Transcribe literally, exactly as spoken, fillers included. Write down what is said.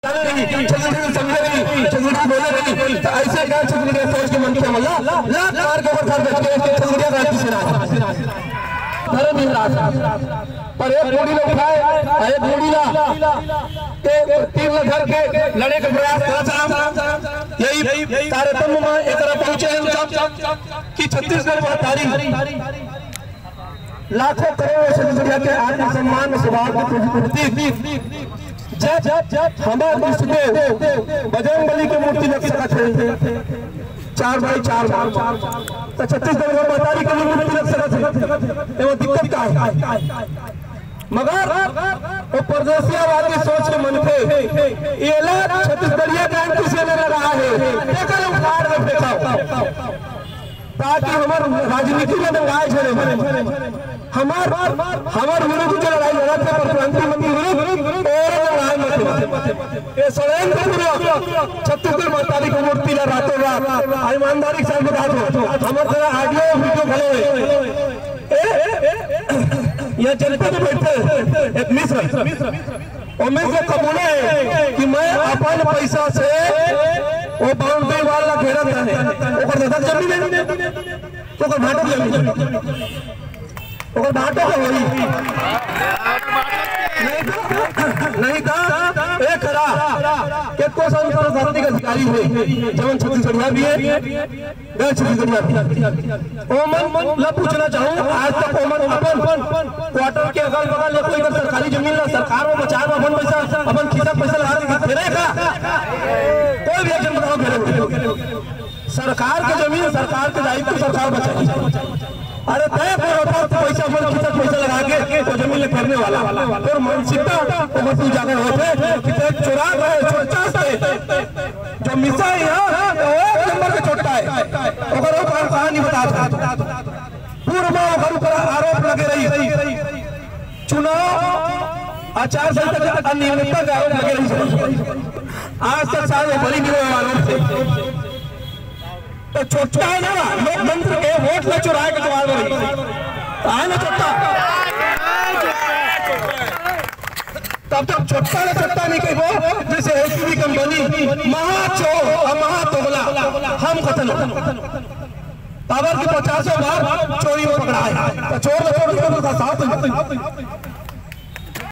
जाने रही, छत्तीसगढ़ी समझे रही, छत्तीसगढ़ी बोले रही, तो ऐसे का छत्तीसगढ़िया सोच के मन के हमला लात मार के ओकर घर बेच के छत्तीसगढ़िया का किसी ना धर्म ही राज। पर एक गोली ला उठाए, एक गोली ला के तीर ला धर के लड़े के प्रयास करत हन। यही तारतम्य में एकरा पहुंचे हम सब कि छत्तीसगढ़ महतारी लाखों करोड़ों छत्तीसगढ़िया के आत्मसम्मान और स्वभाव के प्रति, जब, जब, जब हमार इष्टदेव बजरंग बली के मूर्ति लग सकत है, चार बाई चार बाई, तो छत्तीसगढ़ में महतारी के मूर्ति लग सकत है, एमा दिक्कत का है? मगर वो परदेसियावादी सोच के मनखे, एला छत्तीसगढ़िया के अंकुश में लगा है, तेकर उखाड़ के फेंका। ताकि हमर राजनीति में दंगाए झरे बने। हमर, हमर विरुद्ध जो लड़ाई लड़त हे, पर क्रांति मंदिर विरुद्ध, ओला दंगाए मत हे। ये षड्यंत्र पूरा छत्तीसगढ़ महतारी के मूर्ति ला रातों रात ईमानदारी के साथ बता दो। हमर तरह audio video घलो हे। ए, या जनपद में बैठे एक मिश्र, ओमे से कबूले हे कि मैं अपन पैसा से वो boundary wall ला घेरत हे, ओकर ददक जमीन हे, तो ओकर भाटो जमीन हे, ओकर भाटो के होई। नहीं तो, नहीं तो एक हरा, केतको संघ प्रशासनिक अधिकारी हे, जवन छत्तीसगढ़िया भी हे, गैर छत्तीसगढ़िया भी। ओमन ला पूछना चाहूँ, आज तक ओमन अपन quarter के अगल बगल या कोई अगर सरकारी जमीन ला सरकार में बचाए में अपन पैसा, अपन खीसा पैसा लगा के घेरे का? कोई भी एक जन बताओ घेरे हुए। सरकार के जमीन, सरकार के दायित्व, सरकार बचाई। अरे तय कोई होता तो पैसा, अपन खीसा पैसा लगा के वो जमीन ले घेरने वाला। और मानसिकता ओकर से उजागर होते कि तय चुरा रहे, चोरचा से जो मिसा हे यहाँ, वो एक नंबर के चोट्टा हे। ओकर ऊपर हम कहानी बता दो। पूर्व में ओकर ऊपर आरोप लगे रही, चुनाव आचार संहिता के अनियमितता के आरोप लगे रही। आज तक साल में बरी नहीं हुए आरोप से। तो चोट्टा हे ना, लोकतंत्र के वोट ला चुराए के सवाल बनी। तो आए ना चोट्टा। तब तक चोट्टा ला चोट्टा नहीं कहिबो, जैसे एसीबी कंपनी महाचोर और महातोगला हम कथन। काबर के पचासों बार चोरी में पकड़ा हे, तो चोर ला चोर नहीं कहिबो, साफ है।